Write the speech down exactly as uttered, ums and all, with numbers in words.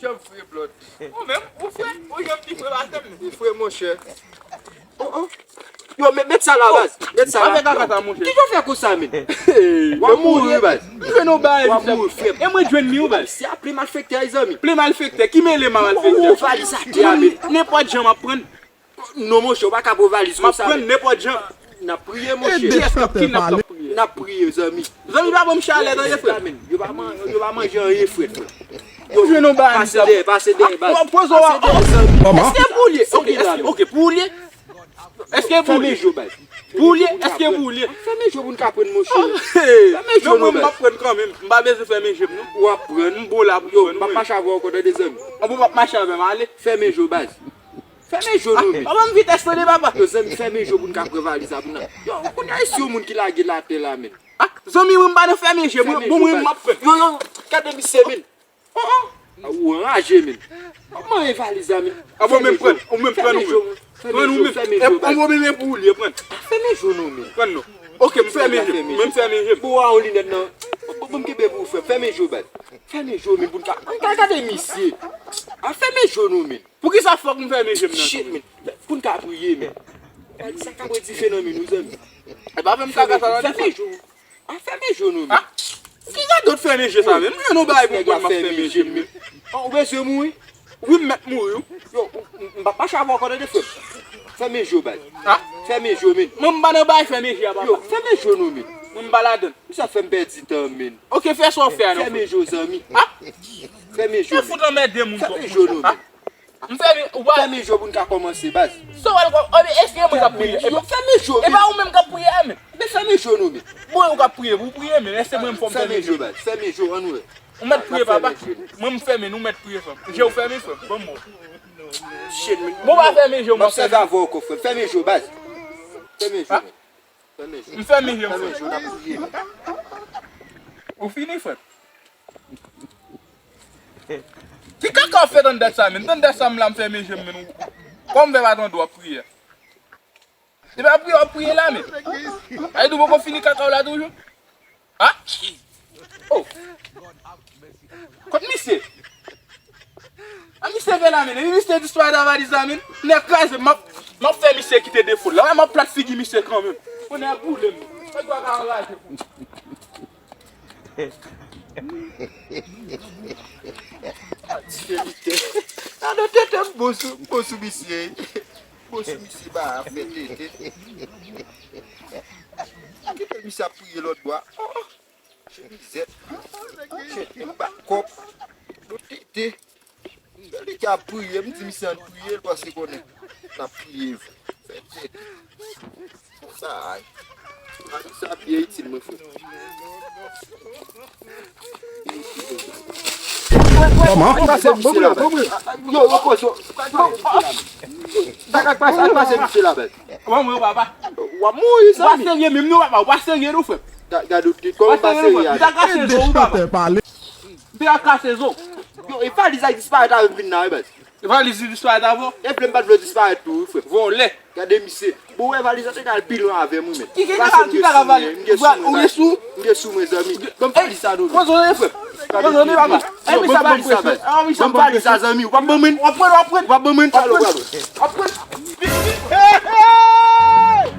Janm fre, Blòd. Ou menm, ou fre, ou janm pi fre pase m. Pi fre, monchè. Oh, oh. Yo, met, met sa la, baz. Met sa la. Avèk kaka sa, monchè. Kijan w fè konsa, men? W ap mouri, baz. M jwenn yon bagay, w ap mouri, frè m. E mwen jwenn li, wi, baz. Se a plen malfektè, zanmi. Plen malfektè? Ki mele m a malfektè? Ou valiz atè a, men. Nenpòt jan m ap pran. Non, monchè, ou pa ka pran valiz konsa, men. M ap pran nenpòt jan. N ap priye, monchè. Kiyès k ap kidnap k ap priye? N ap priye, zanmi. Zanmi, pa ban m chalè, tande, frè. Yo pa man-, yo pa manje anyen frèt, frè. Yo jwenn yon bagay. Pase dèyè, pase dèyè, baz. Pase dèyè, zanmi. Èske pou l ye? Ok, èske, ok, pou l ye? Èske pou l ye? Fèmen je w, baz. Pou l ye? Èske pou l ye? Fèmen je w pou n ka pran, monchè. Fèmen je w, non, baz. M ap pran kanmenm. M pa bezwen fèmen je m, non. W ap pran. M bon la pou m pran, wi. M p ap mache avè w ankò, tande, zanmi. An bon, m p ap mache avè m, ale. Fèmen je w, baz. Fèmen je w, non, men. Papa, m vitès tande, papa. Yo, zanmi, fèmen je w pou n ka pran valiz la pou n al. Yo, ou konnen si yon moun ki lage l atè la, men. Ah, zanmi, mwen m pa nan fèmen je, mwen, bon, mwen, m ap pran. Yo, yo, gade misye, men. Oh, oh. Ou anraje, men. Kòman e valiz la, men? Ah, bon, men pran, ou menm pran nou, men. Pran nou, men. Fèmen je w, fèmen je w, baz. Bon, men, men pou ou l ye, pran. Fèmen je w, non, men. Pran nou. Ok, m fèmen je m. Mwen m fèmen je m. Bon, a yon linèt nan. Bon, bon, m kenbe pou ou, frè. Fèmen je w, baz. Fèmen je w, men, pou n ka, pou n ka gade misye. Ah, fèmen je w, non, men. Poukisa fòk m fèmen je m nan tou? Shit, men. Pou n ka priye, men. Sa ka bwè dife nan men nou, zanmi. E pa fè m kaka sa, tande. Fèmen je w. A, fèmen je w, non, men. Ah? Ki radòt fèmen je sa, men? M jwenn yon bagay pou m pran, m ap fèmen je m, men. Oh, ou bezwen mouri? Wi, m mèt mouri, wi. Yo, m, m p ap mache avè w ankò, tande, frè m. Fèmen je w, baz. Ah? Fèmen je w, men. Mwen, m pa nan bagay fèmen je a, papa. Yo, fèmen je w, non, men. Mwen, m pa ladann. Misye ap fè m pèdi tan, men. Ok, fè sa w fè a, non, frè. Fèmen je w, zanmi. Ah? Fèmen je w, men. Ou fout anmède moun twòp, monchè. Fèmen je w, non, men. M fèmen, ou pa. Fèmen je w pou n ka kòmanse, baz. Sa w al kò-, oh, men èske e mwen k ap priye? Yo, fèmen je w, men. E pa ou menm k ap priye a, men. Men fèmen je w, non, men. Bon, ou k ap priye, ou priye, men èske mwen m fò m fèmen je w, baz? Fèmen je w, ann wè. Ou mèt priye, papa. Mwen m fèmen, nou mèt priye, frè m. Je w fèmen, frè m. Ban m wè. Shit, men. Bon, pa fèmen je w, m ap fèmen. M ap sèvi avè w ankò, frè m. Fèmen je w, baz. Fèmen je w, men. Fèmen je w. M fèmen je m, frè m. Fèmen je w, n ap priye. Ou fini, frè m? Ki kaka w fè tann dat sa, men? Tann dat sa, m la, m fèmen je m, men. Kòman m fè pa tande w ap priye? Se pa priye w ap priye la, men. Ay, nou poko fini kaka w la toujou? Ha? Oh. Kot misye? A misye vè la, men. Misye disparèt a valiz la, men. Nèg kraze, m ap, m ap fè misye kite defo l la. Wè, m ap plat figi misye kanmenm. Mwen nèg boule m. Nèg pa ka anraje pou m. Ti fè misye. A non, tete m bon sou, m bon sou misye. M bon sou misye, ba a fè tete. Kite misye ap priye lòt bò a. Oh, oh. Chemizèt. Chemizèt, m ba kòb. Bon tete. Se li ki ap priye, m di misye ann priye, l panse konnen n ap priye vre. Fè tèt. Sa, ay. Sa byen itil mwen, frè. Kòman? Al pase misye la, baz. Yo, yo, pòz yo. Sa k ap pase, al pase misye la, baz. Ban mwen, papa. W ap mouri, zanmi. Ou pa serye menm non, papa. Ou pa serye non, frè. Ga-, gade w, kòman w pa serye a? Ou ta kase zo, wi, papa. Ou ta kase zo. Yo, e valiz la disparèt avè m vin la, wi, baz. E valiz li disparèt avè w? E vle m pa t vle w disparèt tou, wi, frè. Vòlè. Gade misye. Bon, wè valiz la te ka al pi lwen avè m, wi, men. Ki, ki, ki, ki ta ka valiz? Ou gen sou mwen, zanmi. Ou gen sou mwen, zanmi. Ban m valiz sa, non. Pran zòn, frè. Pran zòn, papa. Yo, ban m valiz sa, baz. Ban m valiz sa, zanmi. W ap ban mwen. W ap pran, w ap pran. W ap ban mwen. W ap pran. W ap pran. Hey, hey!